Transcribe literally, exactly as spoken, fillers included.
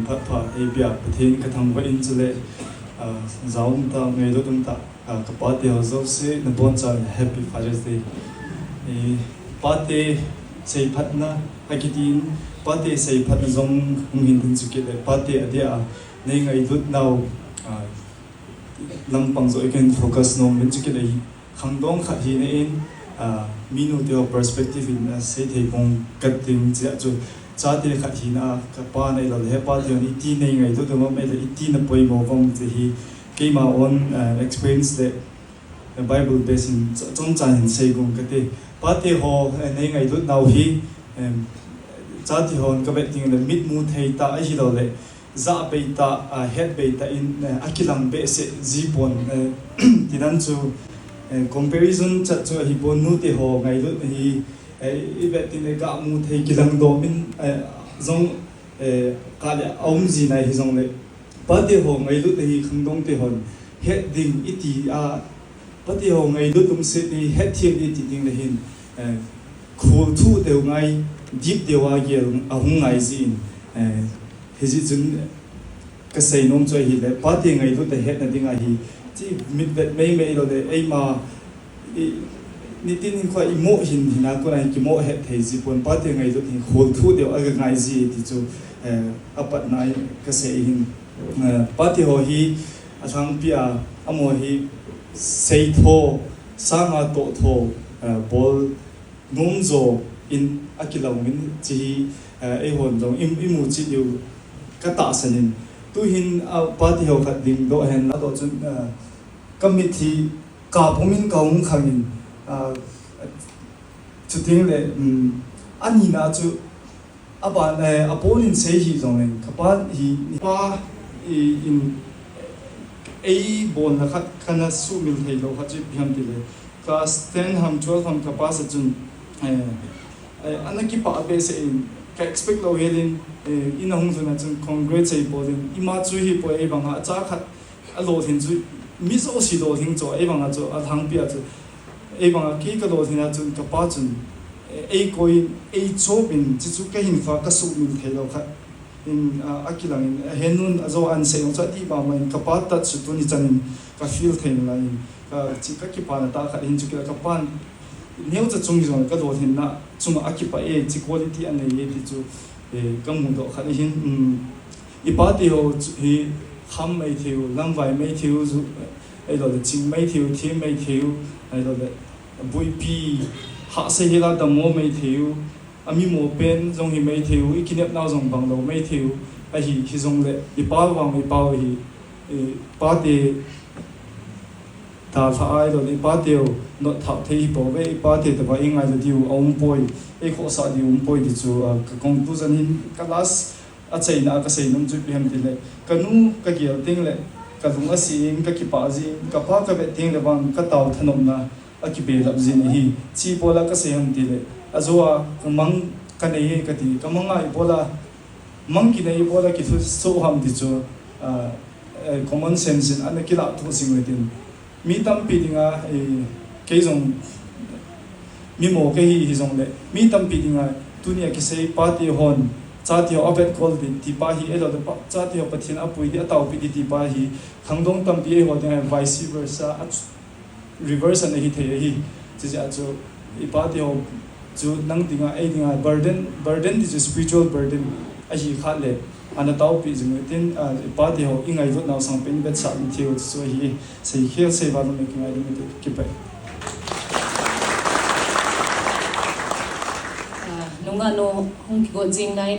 Phat pha eipea Pathen kathangvah in chule, ah, jaum ta, ngailut um ta, ah, kapate ho jouse, nabonchauvin Happy Father's Day. Eh, pate seiphatna, akitin, pate seiphatna jong hung hin ding chu kit le, pate adia, nei ngailut nau, ah, lampang joh ikin focus nom in chu kit le, khangdong khat hina in, ah, minu te ho perspective in, ah, seithei pong khat ding chia chu, chate khat hina, kapa nei lou le, hepa te hon iti nei ngailut um ham, iti na poimo uvem ti hi, keima own, ah, experience le, ah, Bible base in ch-, chomcha hin sei gong kate. Pate ho, eh, nei ngailut nau hi, em, chate hon kavet ding le, mitmu thei ta ahilou le, jah bei ta, ah, het bei ta in, eh, akilang behseh ji pon, eh, tinan chu, eh, comparison chat chu ahi pon, nute ho ngailut hi, eh, ivet tin le kamu thei kilang dom in, eh, jong, eh, kale aum ji nai hijongle, pate ho ngailut hi khangdong te hon het ding iti a, pate ho ngailut um se ti, het thiam iti ding le hin, eh, khol thu deu ngai, dip deu a gel ahung ngai jin, eh, hijeh chun kasei nom chu ahile, pate ngailut a hetna ding ahi, chi mitvet meimei lou le, eima, i, nitin in kho imoh hin, hina kona hin kimoh het thei ji pon, pate ngailut hi khol thu deu a ngai ji ti chu, eh, apatna in kasei hin, eh, pate ho hi alhangpi a, amaho hi seitho, sanga toh tho, eh, bol nom jo in akilang in chi hi, eh, eihon jong i, imu cheh diu katahsan in. Tuhin, ah, pate ho khat ding doh hen la doh chun, ah, kamit hi kap um in kahung khang in, ah, chuteng le, um, anina chu, aban, eh, apon in sei hih jongle, kapa hi, pa, i, in, eibolna khat, kana sumil thei lou khat chu ipi ham tile, class ten ham, twelve ham ka pass a chun, eh, eh, ana kipah behseh in, ka expect lou helin, eh, in ahung lhun a chun congrats eibol in, ima chu hipoi, eibanga cha khat alolhin chu, mi jouse lolhing chu, eibanga chu, alhangpi a chu, eibanga kei kalolhin a chun, kapa chun, eh, eikoi in, eichop in, chuchu kahinkho a kasumil thei lou khat in, ah, akilang in, ahenun, ajou a ahin sei jong chu adih mama in, kapa touch chu tuni chan in ka feel thei nalai in, kachi kakipana tah khat hin chu kila kapan, neocha chung jong kalolhinna chunga akipah e, chi quality anei e ti chu, eh, kamudoh khat ahin, um, ipate ho chu hi kham maithei u, lamvai maithei u, ju, eh, ahiloule ching maithei u, them maithei u, ahiloule buipi, hahsa hela dammo maithei u, amimo pen jong hi maithei u, ikinepnau jong banglou maithei u, ahi, hijongle, ipa vang ipau hi, eh, pate dalhah ahiloule, ipateu notthah thei hipouve, ipate tobang ingailu diu aumpoi, eikhohsah diu aumpoi ti chu, ah, ka conclusion hin, ka last achaina a kasei nom chu ipi ham tile, kanu kagel tengle, kalung ase in, kakipah jin, kapa kavet tengle vang katao thanopna akibelap jin ahi. Chi ibola kasei ham tile, ajou a kamang kanei e kati, kamang a ibola, mang kinei ibola kithusoh ham ti chu, ah, eh, common sense in ana kilahthoh jing uhitin. Mi tampi dinga, eh, kei jong mimo kahi hijongle, mi tampi dinga tunia kisei pate hon, chate ho avetkol ding ti pa hi, ahiloule pa, chate ho Pathen apui ding, ataopi ding ti pa hi, khangdong tampi eiho dinga vice versa, a, reverse ana hithei ahi. Chujeh a chu, ipate ho chu nang dinga, ei dinga burden, burden ti chu spiritual burden ahi khat le, ana taopi jing uhitin, ah, ipate ho ingailutnau sangpen vetsah in theiu chu ahi, seikhel seival um e, kingaidam e, kipah e. Ah, nungah nu hung kigot jing nai.